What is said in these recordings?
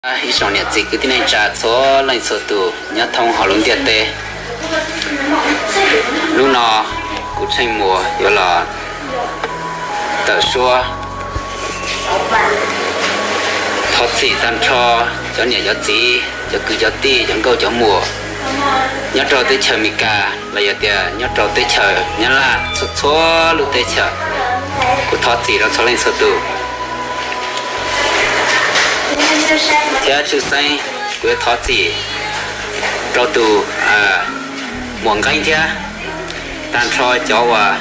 Ib tsoom niam txiv kwv tij neej tsa txhua leej txhua tus nyob thoob hauv lub ntiaj teb, hnub no kuv Tsheej Muas yuav los tawm suab thov txim tag nrho cov niam cov txiv, cov kwv cov tij, cov nkauj cov muam nyob rau teb chaws Amelikas los yog tias nyob rau teb chaws Nyab Laj txhua txhua lub teb chaws. Kuv thov txim rau txhua leej txhua tus. Thiab tshwj xeeb kuv yuav thov txim rau tus muam Nqeeb thiab tag nrho cov uas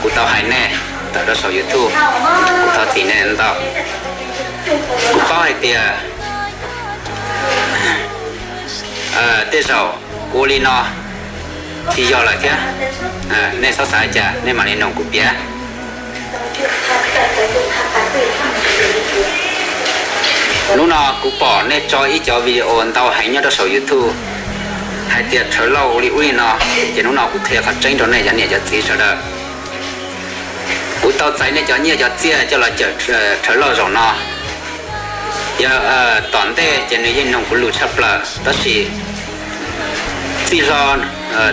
kuv tau hais nej tawm rau saum YouTube. Kuv thov txim nej ntau. Kuv paub hais tias tej zaum kuv ua li no tsis yog lawm thiab. Nej txhob xav cas, nej mam li nug kuv piav. Hnub no kuv pom nej tso ib cov video ntau heev nyob rau saum YouTube hais tias Rhawv Lauj ua li ub li no, ces hnub no kuv qhia qhov tseeb rau nej cov niam cov txiv sawv daws. Kuv tau txais nej cov nyiaj cov txiaj coj los cawm Rhawv Lauj zaum no. Yog tom ntej ces nws yeej nug kuv lus tshaj plaws, tab sis txij hlo,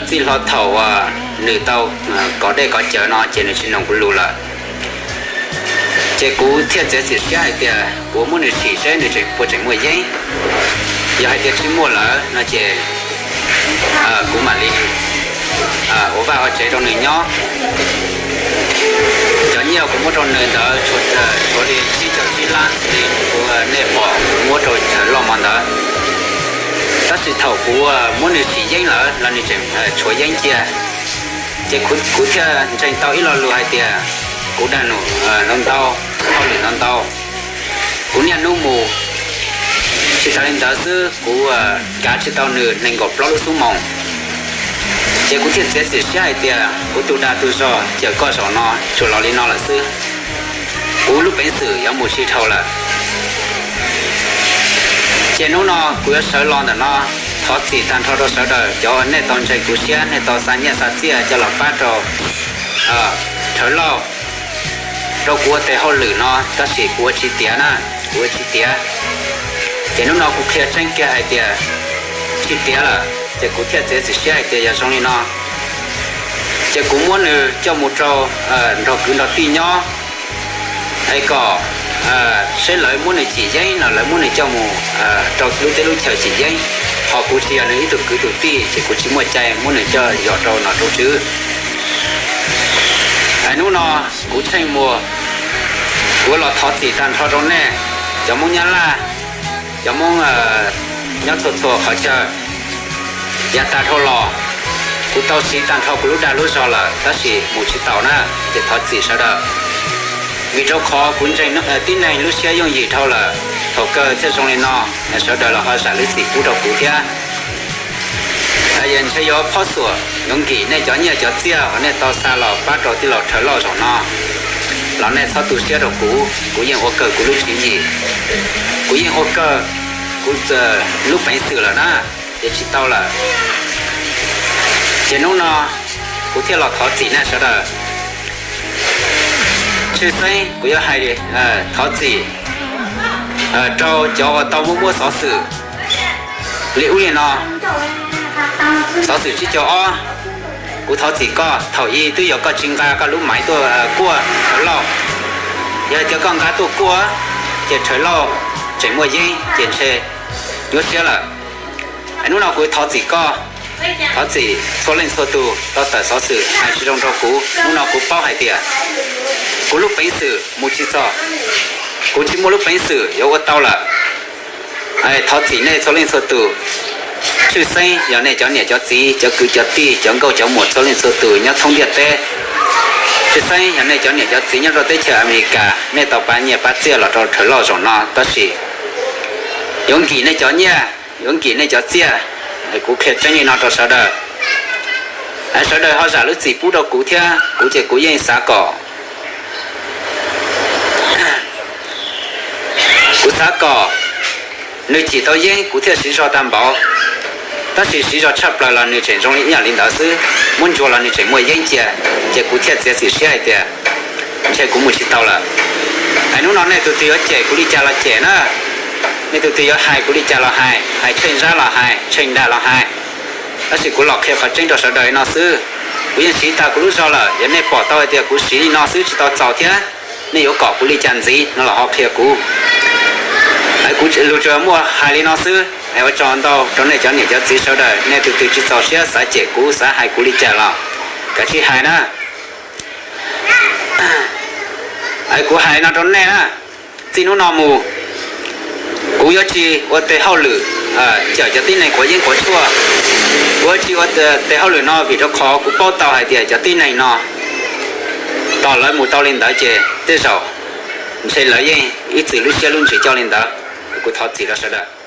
txij hlo thaum uas nws tau kov dej kov cawv no ces nws tsis nug kuv lus lawm. Ces kuv thiaj txiav txim siab hais tias kuv muab nws sim seb nws tseem puas tseem muaj yeeb. Yog hais tias tsis muaj lawm no ces kuv mam li ua vaj ua tsev rau nws nyob. Cov nyiaj kuv muab rau nws ntawd tshuav li tsib caug tsib lab li kuv, nej pom kuv muab rau Rhawv Lauj hmo ntawd. Tab sis thaum kuv muab nws sim yeeb lawm los nws tseem tshuav yeeb cia. Ces kuv thiaj ntseeg tau ib lo lus hais tias kuv dag num ntau ntau, hauj lwm ntau ntau, kuv niaj hnub mus. Tsis tas li ntawd xwb, kuv kav tsis tau nws nees nkaum plaub lub xuab moos. Ces kuv thiaj txiav txim siab hais tias kuv tus dag tus zog cawm koj zaum no tsuas los li no lawm xwb, kuv lub peev xwm yuav mus tsis dhau lawm. Ces hnub no kuv yuav sawv los ntawm no thov txim tag nrho rau sawv daws cov uas nej tau ntseeg kuv siab, nej tau xa nyiaj xa txiaj coj los pab rau Rhawv Lauj, rau kuv ua tes hauj lwm no, tab sis kuv ua tsis tiav na, kuv ua tsis tiav. Ces hnub no kuv qhia tseeb kiag hais tias tsis tiav lawm, ces kuv thiaj txiav txim siab hais tias yog zoo li no ces kuv muab nws coj mus rau nrog kwv nrog tij nyob, es kom seb lawv muab nws cim yeeb no, lawv muab nws coj mus rau lub teb lub chaw cim yeeb. Ho kuv tsis yog nws ib tug kwv tus tij ces kuv tsis muaj cai muab nws coj yos rau nom rau tswv. Hnub no kuv Tsheej Muas, kuv los thov txim tag nrho rau nej cov Hmoob Nyab Laj, cov Hmoob nyob txhua txhua qhov chaw. Yav tas dhau los kuv tau siv tag nrho kuv lub dag lub zog lawm tab sis mus tsis taus na, ces thov txim sawv daws. Vim rau qhov kuv ntseeg tib neeg lub siab yooj yim dhau lawm, thaum kawg thiaj zoo li no, sawv daws los ho zam lub txim pub rau kuv thiab. Ntshe yuav phob xuam yuav nkim nej cov nyiaj cov txiaj uas nej tau xa los pab rau tij laug Rhawv Lauj zaum no los nej txhob tu siab rau kuv, kuv yeej ua kawg kuv lub tswv yim, kuv yeej ua kawg kuv lub peev xwm lawm na, ces tsis tau lawm. Ces hnub no kuv thiaj los thov txim nej sawv daws. Tshwj xeeb kuv yuav hais thov txim rau cov uas tau muab muab xov xwm li ub li no. Xov xwm tsib caug ob, kuv thov txim koj, thaum ub twb yog koj tsis nqa koj lub maiv tuaj kuaj Rhawv Lauj. Yog hais tias koj nqa tuaj kuaj, ces Rhawv Lauj tseem muaj yeeb ces ntshe nyuaj siab lawm. Hnub no kuv thov txim koj, thov txim txhua leej txhua tus tau tawm xov xwm hais tsis zoo rau kuv. Hnub no kuv paub hais tias kuv lub peev xwm mus tsis txog, kuv tsis muaj lub peev xwm yuav ua tau lawm. Thov txim nej txhua leej txhua tus, tshwj xeeb yog nej cov niam cov txiv, cov kwv cov tij, cov nkauj cov muam txhua leej txhua tus nyob thoob ntiaj teb. Tshwj xeeb yog nej cov niam cov txiv nyob rau teb chaws Amelikas, nej tau pab nyiaj pab txiaj los rau Rhawv Lauj zaum no, tab sis yuav nkim nej cov nyiaj, yuav nkim nej cov txiaj. Kuv qhia tseeb li no rau sawv daws, sawv daws ho zam lub txim pub rau kuv thiab. Kuv ces kuv yeej xav kom, kuv xav kom nws cim tau yeeb kuv thiaj siv zog tag npaum, tab sis siv zog tshaj plaws los nws tseem zoo li ib yam li ntawd xwb, muab ntsuas los nws tseem muaj yeeb cia. Ces kuv thiaj txiav txim siab hais tias ntshe kuv mus tsis tau lawm. Hnub no nej tus twg yuav cem kuv li cas los cem na, Nej tus twg yuav hais kuv li cas los hais, hais tsheej zab los hais, tsheej dag los hais, tab sis kuv los qhia qhov tseeb rau sawv daws li no xwb. Kuv yeej siv tag kuv lub zog lawm, yog nej pom tau hais tias kuv siv li no xwb tsis tau txaus thiab, nej yuav kom kuv li cas ntxiv no los ho qhia kuv. Kuv lus tsuas muaj hais li no xwb, ua tsaug ntau rau nej cov niam cov txiv sawv daws, nej tus twg tsis txaus siab xav cem kuv, xav hais kuv li cas los kav tsij hais na. Kuv hais no rau nej na, txij hnub no mus kuv yuav tsis ua tes hauj lwm cawm cov tib neeg quav yeeb quav tshuaj. Kuv yuav tsis ua tes hauj lwm no vim rau qhov kuv paub tau hais tias cov tib neeg no tos lawv mus tau li ntawd ces tej zaum ntshe lawv yeej ib txwm lub siab lub ntsws coj li ntawd. Kuv thov txim rau sawv daws.